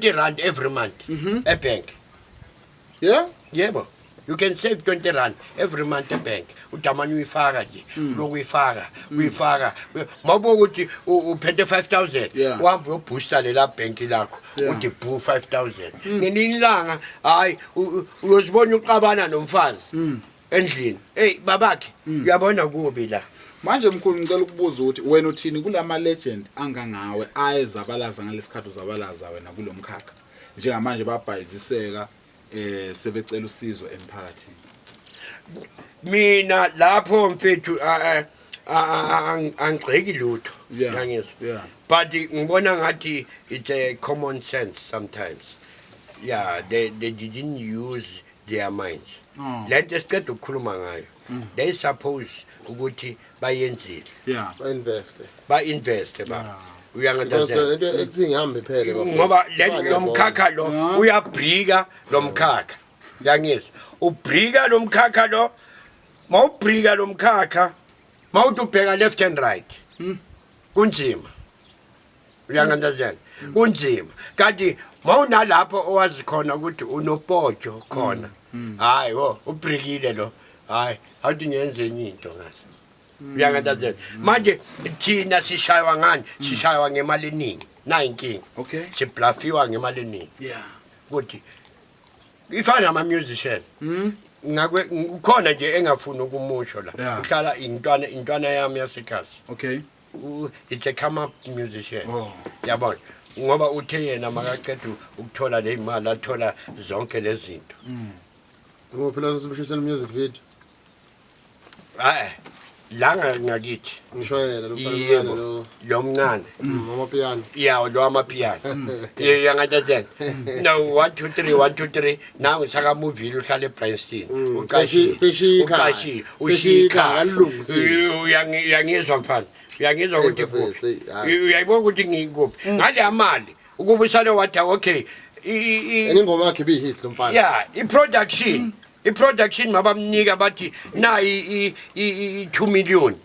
20 rand every month ebank. Yebo, you can save 20 rand every month ebank, udamane uyifaka nje, lokhu uyifaka, uyifaka. Mawubuka ukuthi uphethe 5000, uhambe uyoboosta lela bhenki lakho, uthi bu 5000. Ngelinye ilanga, hayi, uyozibona uqabana nomfazi endlini, hey babakhe, uyabona kubi la. Manje mkhulu, ngicela ukubuza ukuthi wena uthini kulama legend angangawe ayezabalaza ngalesikhathi uzabalaza wena kulo mkhakha? Njengamanje babhayiziseka, sebecela usizo emphakathini. Mina lapho mfethu angigxeki lutho. Yangizwa? Yeah. But ngibona ngathi it's a common sense sometimes. Yeah, they didn't use their minds. Lento esiqeda ukukhuluma ngayo, they suppose ukuthi bayenzile. Ba-investe. Ba-investe ba. Because Uyangi-understand? lento ekuthi ngihambe phele, bafethu. Ngoba Kuba lo mkhakha lo uyabrika lo mkhakha, uyangizwa? Ubrika lo mkhakha lo. Mawubrika lo mkhakha, mawuthi ubheka left and right, kunzima, uyangi-understand? Kunzima. Kanti mawunalapho owazi khona ukuthi unopotsho khona, hayi wo, ubrikile lo, hayi, awuthi ngiyenze enye into ngahle, uyangi-understand? Manje thina sishaywa ngani? Sishaywa ngemali eningi, nayi inkinga. Siblafiwa ngemali eningi ukuthi ifana nama-musician. Ngakwe ukhona nje engafuni ukumusho la. Uhlala intwana yami yasekhasi. It's a come up musician. Yabona, ngoba uthe yena makaqeda ukuthola le mali, athola zonke lezi zinto. Ngoba phela sibushisela music video. Hayi, la ngakithi. Ngisho yena lo mfana Yebo. omncane lo. Lo mncane. Amapiano. Ya, lo amapiano. Uyangi-understand? No, 1 2 3 1 2 3, nangu sakamuvile, uhlala eBryanston. Uqashile. Seshiya ikhaya. Uqashile. Seshiya ikhaya, alilungisile. Uyangizwa mfana? Uyangizwa Hey, ukuthi bafethu, kuphi? hey, yazi. Uyayibona ukuthi ngikuphi ngale mali ukuba usale wathi okay, And ingoma yakhe ibiyi-hit lo mfana. Yeah, i-production mabamnika, bathi nayi i-2 million,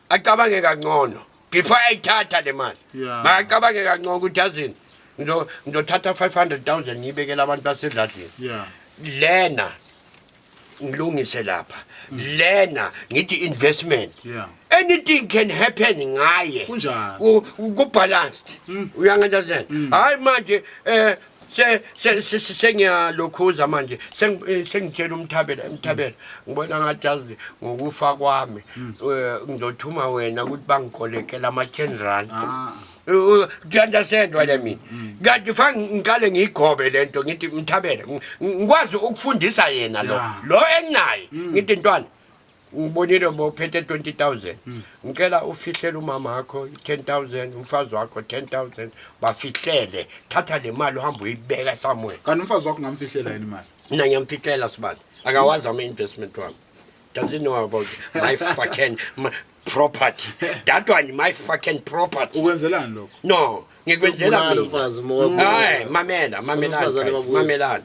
acabange kangcono before ayithatha le mali. Makacabange kangcono ukuthi yazini, ngizothatha 500,000 ngiyibekele abantu basedladleni, lena ngilungise lapha, lena ngithi investment. Anything can happen ngaye. Kunjalo. Ku-balanced, uyangi-understand? Hayi, manje se se se- se- sengiyalokhuza manje, sengitshela umthabela, umthabela, ngibona ngathi yazi ngokufa kwami, ngizothuma wena ukuthi bangikolekela ama-10 rand. Do you understand what I mean? Kanti fa ngiqale ngiyigobe lento, ngithi mthabela, ngikwazi ukufundisa yena lo lo enginaye, ngithi ntwana, ngibonile bophethe 20,000, ngicela ufihlele umama wakho 10,000, umfazi wakho 10,000, bafihlele. Thatha le mali uhambe uyibeka somewhere. Kanti umfazi wakho ngamfihlela yini imali? Mina ngiyamfihlela sibani, akawazi ama-investment wami. Doesn't know about my fucking my property, that one, my fucking property. Ukwenzelani lokho? No, ngikwenzela Ubulala mina. umfazi uma Hayi, mamela, mamelani. Abesifazane Guys, babuye. mamelani.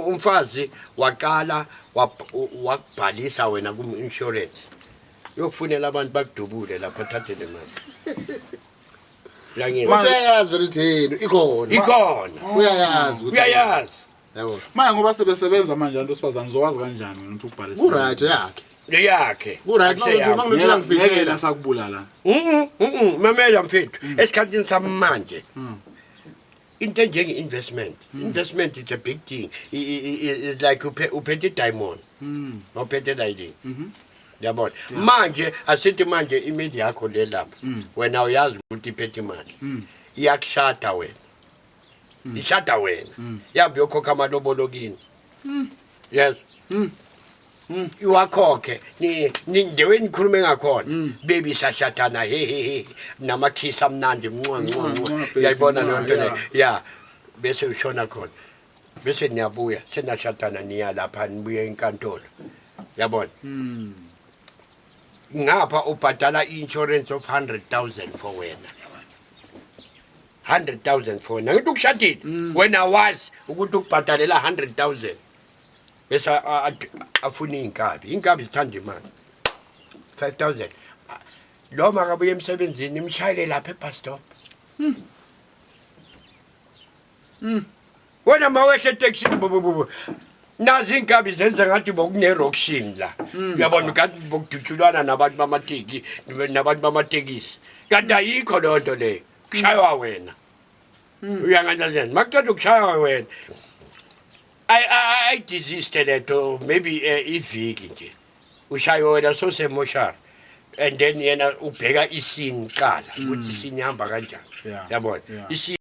Umfazi waqala wakubhalisa wena kum-insurance, yokufunela abantu bakudubule lapho, thathe le mali. Uyangizwa? Useyazi vele ukuthi yini ikhona. Ikhona. Uyayazi ukuthi Uyayazi. Yabo. Manje ngoba sebesebenza manje abantu besifazane, uzowazi kanjani wena ukuthi ubhalisile? Ku-right yakhe. Leyakhe. Ku-right Akuseyami. manje Ngeke ngifihlela. yena sakubulala. Mamela mfethu, esikhathini samanje into enjenge-investment, investment is a big thing. It's like uphethe i-diamond, mawuphethe layini, yabona? Manje asithi manje imidi yakho le lapha, wena uyazi ukuthi iphethe imali, iyakushada wena, ishada wena, ihambe yokhokha amalobolo kini, yes, iwakhokhe the way nikhulume ngakhona, baby, sashadana, he he he, namakhisi amnandi, mncwa ncwa Ncwa, ncwa. Baby, Uyayibona ncwa, leyo nto leyo? Yeah. Ya, bese ushona khona, bese niyabuya, senashadana, niya lapha, nibuye enkantolo, yabona? Ngapha ubhadala i-insurance of 100,000 for wena, 100,000 for wena. Ngithi ukushadile wena, wazi ukuthi ukubhadalela 100,000, bese afune iy'nkabi. Iy'nkabi zithanda imali, 5000. Lo makabuye emsebenzini, imshayele lapha ebus stop. Wena mawehla etekisini, bu nazi inkabi zenza ngathi bokune-roction la. Uyabona, kanti bokudutshulwana nabantu bamateki, nabantu bamatekisi, kanti ayikho leyo nto leyo. Kushaywa wena, uyanganjani? Makuqeda ukushaywa wena, ayidesiste lento. Maybe iviki nje ushaywe wena, sosemoshari, and then yena ubheka isini qala ukuthi isini ihamba kanjani. Yabona? Isini.